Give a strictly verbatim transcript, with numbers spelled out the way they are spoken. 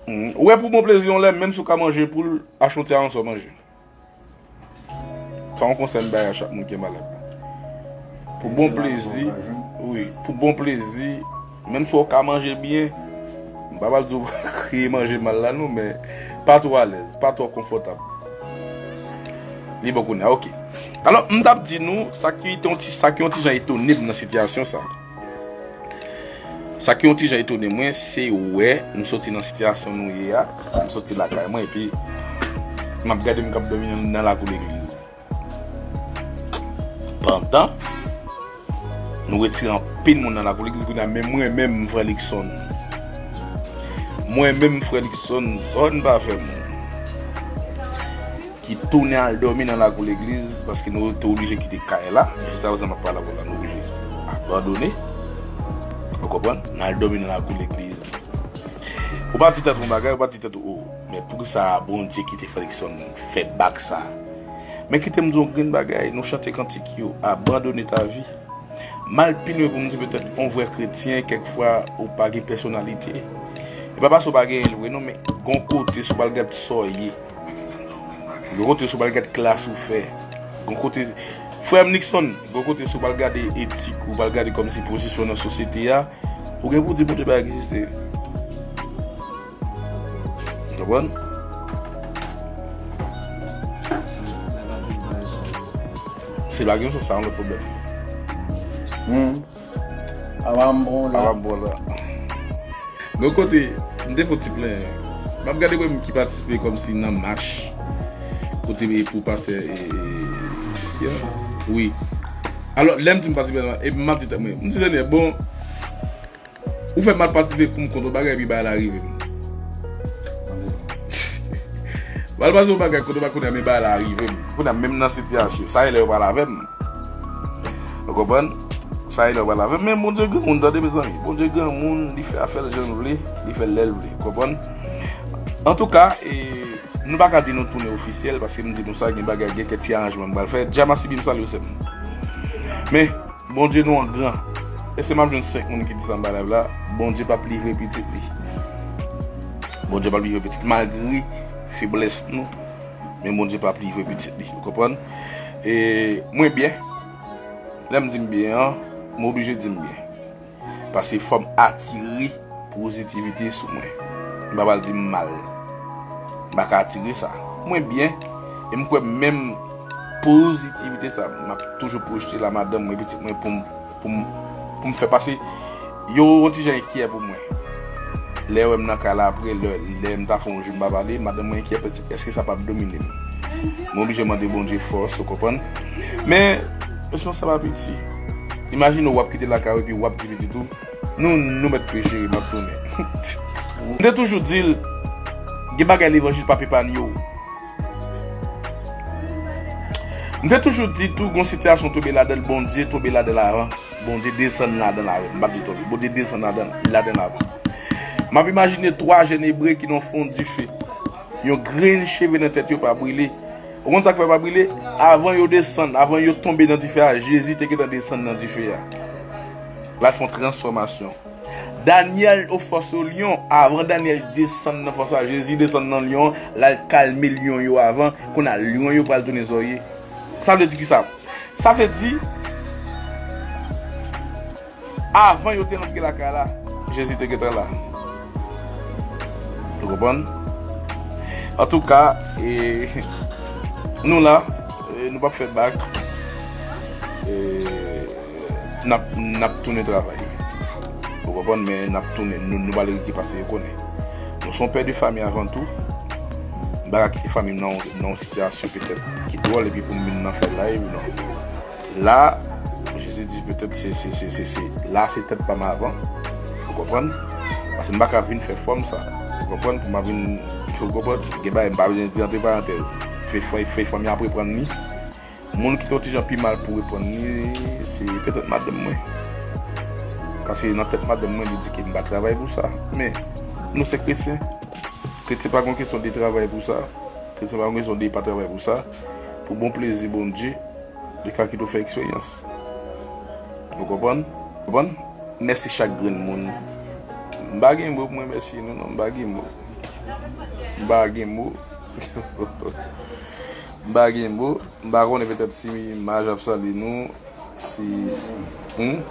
Mm, ou wè, pou bon plezi, yon lè, menm si w ka manje poul, achte yon ti aranson manje. Sa yon konsèy m bay a chak moun ki gen malad. Pou bon plezi, wi, pou bon plezi, menm si w ka manje l byen, m pa pral di w kreye manje mal la non, men pa twò alèz, pa twò konfòtab. Li bon kounye a, oke. Alò, m t ap di nou, sa ki te yon ti, sa ki yon ti jan etone m nan sitiyasyon sa. Sa ki yon ti jan etone mwen, se wè nou soti nan sitiyasyon nou ye a, nou soti lakay mwen, epi m ap gade m k ap dòmi nan, nan lakou legliz. Pandan nou retire anpil moun nan lakou legliz, kounye a, men mwen menm, frè Luckson. Mwen menm, frè Luckson, zòn pa fè moun. Ki tounen al dòmi nan lakou legliz, paske nou te oblije kite kay la. Jiskaprezan m ap pale avè w la, nou oblije abandone. Ou konprann? N al dòmi nan lakou legliz. Ou pa di tèt ou yon bagay, ou pa di tèt ou, o, men poukisa Bondye kite Fredrickson fè bak sa? Men kite m di w yon grenn bagay, nou chante kantik yo, abandonner ta vie. Mal pi lwen pou m di petèt yon vrè kretyen, kèk fwa ou pa gen pèsonalite. E pa paske w pa genyen l vre non, men gon kote si w pral gad sa w ye. Gon kote si w pral gad klas ou fè. Gon kote, frè m Luckson, gon kote si w pral gade etik, ou pral gade kòmsi pozisyon nan sosyete a, ou gen pou di Bondye pa egziste. Ou konprann? Se pa gen sens, sa yon lòt pwoblèm. Hmm. Awa m bon la. Awa m bon la. Gon kote, m te fè yon ti plenyen. M ap gade wè m ki patisipe kòmsi nan mach. Kote pou pastè, e, e, ki a? Wi. Alò, lè m di m patisipe nan mach, e m ap di tèt mwen, m di, Senyè, bon, ou fè m al patisipe pou m kont yon bagay, epi bagay la rive m. M al patisipe yon bagay, kont yon bagay, kounye a, men bagay la rive m. Kounye a, menm nan sitiyasyon, sa e lè yo pral avè m. Ou konprann? Sa e lè w pral avè m. Men Bondye granmoun, tande, mezanmi. Bondye granmoun, li fè afè l jan l vle, li fè l lè l vle. Ou konprann? Antouka, e, nou pa ka di nou tounen ofisyèl, paske m di nou sa, gen bagay, gen kèk ti aranjman m pral fè. Djama Sibi, m salye w, sè m. Men, Bondye nou an gran. Èske m ap jwenn senk moun ki di sa anba live la? Bondye p ap livre pitit li. Bondye p ap livre pitit li, malgre feblès nou. Men Bondye p ap livre pitit li. Ou konprann? E mwen byen. Lè m di m byen an, m oblije di m byen. Paske fò m atire pozitivite sou mwen. M pa pral di m mal. M pa ka atire sa. Mwen byen, e m kwè menm pozitivite sa, m ap toujou pwojte la madanm mwen, pitit mwen pou m pou m, pou m fè pase. Yo yon ti jan enkyè pou mwen. Lè yo wè m nan kay la apre, lè, lè m ta fè yon jou m pa pale, madanm mwen enkyè, èske sa p ap domine m? Mwen oblije mande Bondye fòs, ou konprann? Men, responsab pa piti. Imajine w ap kite lakay ou epi w ap di pitit ou, nou, nou mèt peche, m ap tounen. M te toujou di l, gen bagay levanjil p ap epaye w. M te toujou di tou, gon sitiyasyon tonbe ladan l, Bondye tonbe ladan l avan. Bondye desann ladan l avè m. M p ap di tonbe. Bondye desann ladan, ladan l avan. M ap imajine twa jèn ebre ki nan fon dife. Yon grenn cheve nan tèt yo pa brile. Ou konn sa k fè pa brile? Avan yo desann, avan yo tonbe nan dife a, Jezi te gentan desann nan dife a. L al fè yon transfòmasyon. Danyèl o fòs o lyon, avan Danyèl desann nan fòs la, Jezi desann nan lyon, l al kalme lyon yo avan, kounye a lyon yo pral tounen zòrye. Sa vle di kisa? Sa vle di, avan yo te rantre lakay la, Jezi te gentan la. Ou konprann? Antouka, e, nou la, e, nou p ap fè bak. E, n ap, n ap tounen travay. Ou konprann, men n ap tounen, nou, nou pa lè rete pase yo konnen. Nou se yon pè de fanmi avan tou. M pa ka kite fanmi m nan, nan yon sitiyasyon petèt ki dwòl epi pou m vin nan fè live, non. La, Jezi di petèt se, se, se, se, se, la se tèt pa m avan. Ou konprann? Paske m pa ka vin fè fòm sa. Ou konprann? Pou m ap vin, ou konprann? Gen bagay m pa vin di antre parantèz. Fè, fè, fè fanmi ap reprann li. Moun ki te yon ti jan pi mal pou reprann li, se petèt madanm mwen. Paske nan tèt madanm mwen, li di ke m pa travay pou sa. Men, nou se kretyen. Kretyen pa gon kesyon de travay pou sa. Kretyen pa gon kesyon de pa travay pou sa. Pou bon plezi Bondye, li ka kite w fè eksperyans. Ou konprann? Konprann? Mèsi chak grenn moun. M pa gen mo pou mwen mèsi nou, non, m pa gen mo. M pa gen mo. M pa gen mo. M pa konnen petèt si Maj ap salye nou. Si. Hmm?